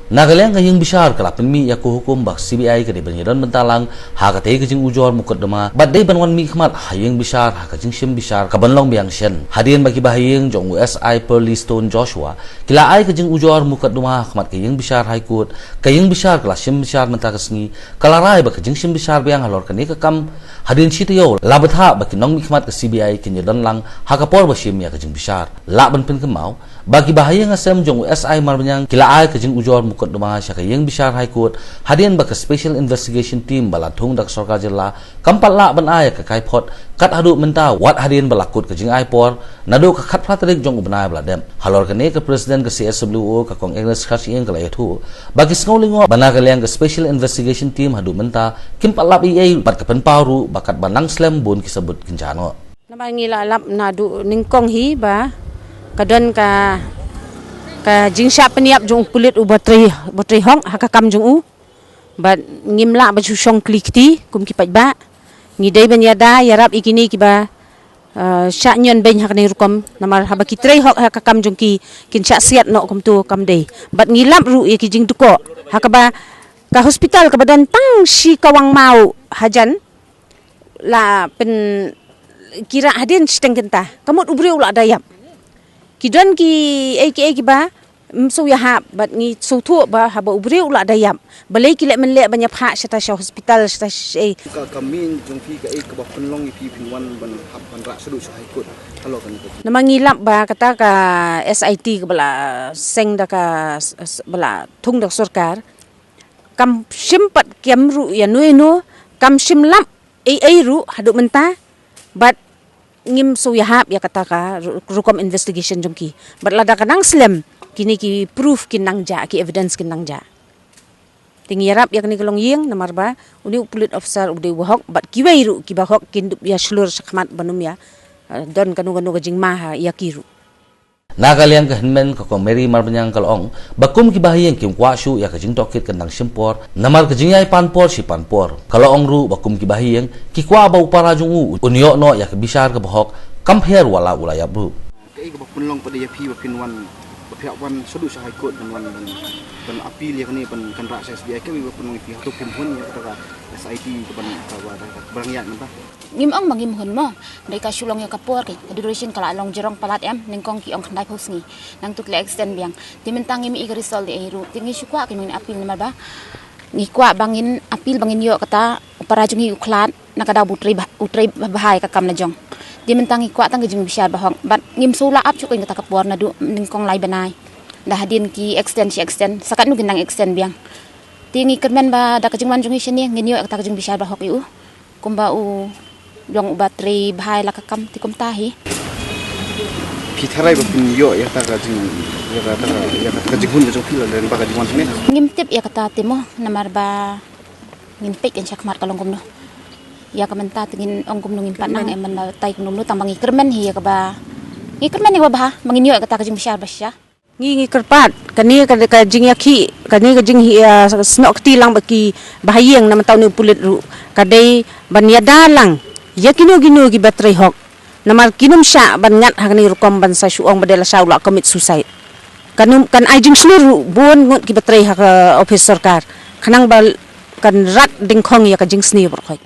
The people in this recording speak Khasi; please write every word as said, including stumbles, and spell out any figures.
Na ka liang ka ïing bishar ka la pynmih ïa ka hukum ba ka C B I ka dei ban ïadon bynta lang ha katei ka jingujor mukotduma bad dei ban wan mihkhmat ha ïing bishar ha ka jingshim bishar ka ban long biang shen. Hadien ba ki bahaïing jong u S I Pearly Stone Joshua ki la ai ka jingujor mukotduma ha khmat ka ïing bishar High Court, ka ïing bishar ka la shim bishar mynta ka sngi, ka la rai ba ka jingshim bishar biang halor kane ka kam hadien shi taïew la bthah ba ki nongmihkhmat ka C B I kin ïadon lang ha ka por ba shim ïa ka jingbishar. Lah ban pynkynmaw ba ki bahaïing hasem jong u S I Marbaniang ki la ai ka jingujor mukotduma sha ka ïing bishar High Court hadien ba ka Special Investigation Team ba la thung da ka sorkar jylla kam pat lah ban ai ka kaiphod kat haduh mynta, wat hadien ba la kut ka jingai por naduh ka khatphra tarik jong u bnai ba la dep. Halor kane ka President ka C S W O ka Kong Agnes Kharshiing ka la ïathuh ba ki sngew lyngngoh ba na ka liang ka Special Investigation Team haduh mynta kim pat lap ei ei bad ka pynpaw ruh ba katba nang slem bun ki sabut kin jah noh. Namar ngi la lap naduh nyngkong hi ba ka don ka, ka jingshah pynïap jong u pulit uba trei, uba trei hok ha ka kam jong u. Bad ngim lah ban shu shong kli kti kum ki paidbah. Ngi dei ban ïada ïarap ïa kine kiba, eh, shah ñion beiñ ha kane rukom, namar haba ki trei hok ha ka kam jong ki kin shah siat noh kumto kam dei. Bad ngi lap ruh ïa ki jingdkoh ha kaba ka hospital kaba don tang shi kawang maw hajan la pyn, ki rah hadien shiteng kynta. Ka mut u briew u la da ïap. Ki don kiei kiei kiba ym shu ïahap bad ngi sngewthuh ba haba u briew u la da ïap, balei ki leh mynleh ban ïaphah shata sha hospital shata sha ei. Ka, ka mien jong phi kaei kaba pynlong ïa phi phin wan ban hap ban rah shaduh sha High Court halor kane ka jing. Namar ngi lap ba kata ka S I T kaba la seng da ka s-, s-, ba la thung da ka sorkar kam shim pat kem ruh ïano ïano, kam shim lap ei ei ruh haduh mynta. Bad ngim shu ïahap ïa kata ka ru-, rukom investigation jong ki. Bad lada ka nang slem, kine ki proof kin nang jah, ki evidence kin nang jah. Te ngi ïarap ïa kane ka longïing namar ba une u pulit officer u dei uba hok bad kiwei ruh kiba hok kin dup ïa shlur shakhmat ban ym ïa, eh, don kano kano ka jingma ha ïa ki ruh. Na ka liang ka hynmen ka Kong Mary Marbaniang ka la ong ba kum ki bahaïing kim kwah shuh ïa ka jingtohkit kynang shim por namar ka jingïai pan por shi pan por. Ka la ong ruh ba kum ki bahaïing ki kwah ba u para jong u un ïoh noh ïa ka bishar kaba hok kam pher wat la u la ïap ruh. Kaei kaba pynlong pat ïa phi ba phin wan, ba phi hap wan shaduh sha High Court ban wan ban, ban appeal ïa kane ban kynrah sha S B I, kaei kaba pynlong ïa phi hato phim hun ïa kata ka S I T ka ban, ka ba, ka ba rang ïaid mynta? Ngim ong ba ngim hun mo. Dei ka shu long ïa ka por, ka duration ka la long jrong palat em, nyngkong ki ong khyndai phew sngi. Nangta ki la extend biang. Te mynta ngim i ka result ei ruh. Te ngi shu kwah ki mangin appeal namar ba ngi kwah ba ngin appeal ba ngin ïoh kata u para jong ngi u khlad na ka daw ba u trei ba, u trei bha ïa ka kam la jong. Te mynta ngi kwah tang ka jingbishar ba hok. Bad ngim shu la ap shuh kata ka por naduh nyngkong lai bnai. Da hadien ki extend shi extend. Sa katno kin nang extend biang. Te ngi kyrmen ba da ka jingwan jong ngi shane ngin ïoh kata ka jingbishar ba hok ïa u. Kumba u long uba trei bha ïa la ka kam te kumta hi. Phi tharai ba phin ïoh ïa kata ka jing, ïa kata ka, ïa kata ka jinghun ka jong phi la lem ba ka jingwan shane? Ngim tip ïa kata te mo namar ba ngin peit kan shakhmat ka long kumno. Ïa ka mynta te ngin ong kumno ngim pat nang em ban batai kumno kumno tang ba ngi kyrmen hi ïa kaba, ngi kyrmen ïa kaba bha ba ngin ïoh ïa kata ka jingbishar ba shisha. Ngi ngi kyrpad kane ka, ka jingïakhih, kane ka jing, ah, snoh kti lang bad ki bahaïing namar tang une u pulit ruh ka dei ban ïada lang ïa kino kino kiba trei hok. Namar kin ym shah ban ngat ha kane rukom ban sa shu ong ba dei lashai u la commit suicide. Kan ym, kan ai jingshlur ruh bun ngut kiba trei ha ka ophis sorkar khnang ba kan rat dyngkhong ïa ka jingsniew baroh khoit.